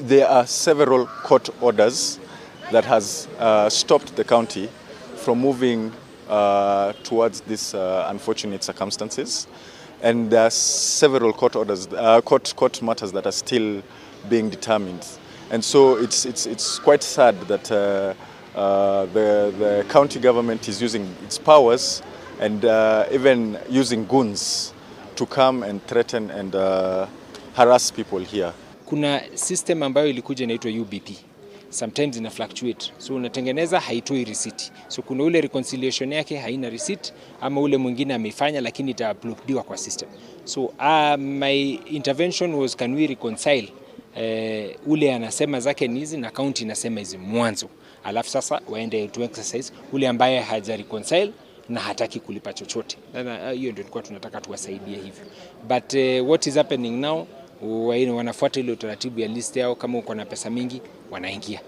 There are several court orders that has stopped the county from moving towards these unfortunate circumstances. And there are several court orders, court matters that are still being determined. And so it's quite sad that the county government is using its powers and even using goons to come and threaten and harass people here. Kuna system ambayo ilikuja inaitwa UBP. Sometimes ina fluctuate, so unatengeneza, haitoi receipt. So kuna ule reconciliation yake haina receipt, ama ule mwingine ameifanya lakini itauploadiwa kwa system. So my intervention was, can we reconcile ule anasema zake ni hizi na county inasema hizi mwanzo, alafu sasa waende to exercise ule ambaye haja reconcile na hataki kulipa chochote. Hiyo ndio tulikuwa tunataka tuwasaidie hivyo, but what is happening now, wanafuata ile utaratibu ya list yao. Kama uko na pesa mingi, wanaingia.